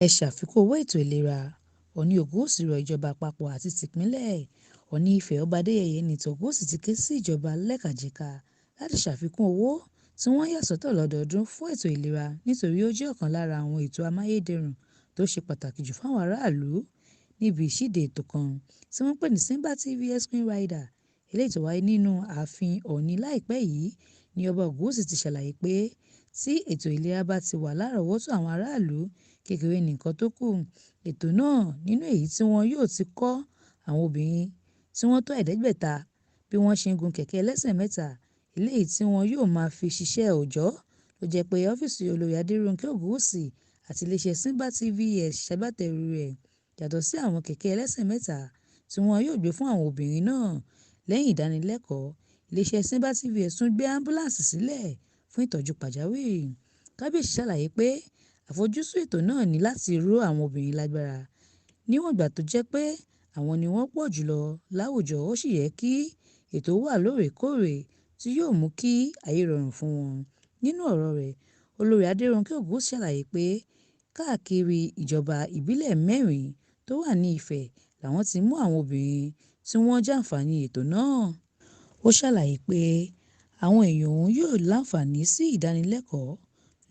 Ẹ ṣàfikún owó ètò ìlera, Oòní Ògúnwùsì rọ ìjọba àpapọ̀ àti tìpínlẹ̀. Ọọ̀ni Ifẹ̀ Ọba Adéyẹyè ẹnìtàn Ògúnwùsì ti ké sí ìjọba lẹ́kajẹ̀ka láti ṣàfikún owó tí wọ́n ń yà sọ́tọ̀ lọ́dọọdún fún ètò ìlera nítorí ó jẹ́ ọ̀kan lára àwọn ètò amáyédẹrùn tó ṣe pàtàkì jù fáwọn aráàlú. Níbi ìṣíde ètò kan tí wọ́n pè ní Simba TVS Queen Rider, eléyìí tó wáyé nínú ààfin Ọọ̀ni láìpẹ́ yìí ní Ọba Ògúnwùsì ti ṣàlàyé pé tí ètò ìlera bá ti wà lárọ̀ọ́wọ́tó àwọn aráàlú, kékeré ní nǹkan tó kù. Ètò náà, nínú èyí tí wọn yóò ti kọ́ àwọn obìnrin tí wọ́n tó 500 bí wọ́n ṣe ń gun kẹ̀kẹ́ ẹlẹ́sẹ̀ mẹ́ta, eléyìí tí wọn yóò máa fi ṣiṣẹ́ òòjọ́, ló jẹ́ pé ọ́fíìsì Olorì Adérónkẹ́ Ògúnwùsì àti iléeṣẹ́ Simba TVS ṣagbátẹrù rẹ̀. Yàtọ̀ sí àwọn kẹ̀kẹ́ ẹlẹ́sẹ̀ mẹ́ta tí wọn yóò gbé fún àwọn obìnrin náà lẹ́yìn ìdánilẹ́kọ̀ọ́, iléeṣẹ́ Simba TVS tún gbé ámbúláǹsì sílẹ̀ fún ìtọ́jú pàjáwìrì. Kábíyèsí ṣàlàyé pé àfojúsùn ètò náà ni láti ró àwọn obìnrin lágbára níwọ̀n ìgbà tó jẹ́ pé àwọn ni wọ́n pọ̀ jù lọ láwùjọ, ó sì yẹ kí ètò wà lóòrèkóòrè tí yóò mú kí ayé rọrùn fún wọn. Nínú ọ̀rọ̀ rẹ̀, Olorì Adérónkẹ́ Ògúnwùsì ṣàlàyé pé káàkiri ìjọba ìbílẹ̀ mẹ́rin tó wà ní Ifẹ̀ làwọn ti mú àwọn obìnrin tí wọ́n jàǹfààní ètò náà. Ó ṣàlàyé pé àwọn èèyàn ọ̀hún yóò láǹfààní sí ìdánilẹ́kọ̀ọ́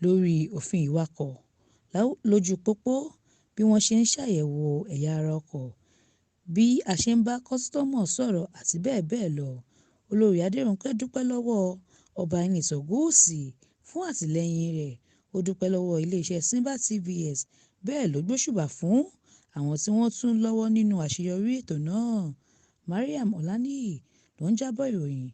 lórí òfin ìwakọ̀ lójú pópó, bí wọ́n ṣe ń ṣàyẹ̀wò ẹ̀yà ara ọkọ̀, bí a ṣe ń bá kọ́sítọ́mọ̀ sọ̀rọ̀ àti bẹ́ẹ̀ bẹ́ẹ̀ lọ. Olorì Adérónkẹ́ dúpẹ́ lọ́wọ́ Ọba Ẹnìtàn Ògúnwùsì fún àtìlẹ́yìn rẹ̀, ó dúpẹ́ lọ́wọ́ iléeṣẹ́ Simba TVS, bẹ́ẹ̀ ló gbóṣùbà fún àwọn tí wọ́n tún lọ́wọ́ nínú àṣeyọrí ètò náà. Mariam Olaniyi ló ń jábọ̀ ìròyìn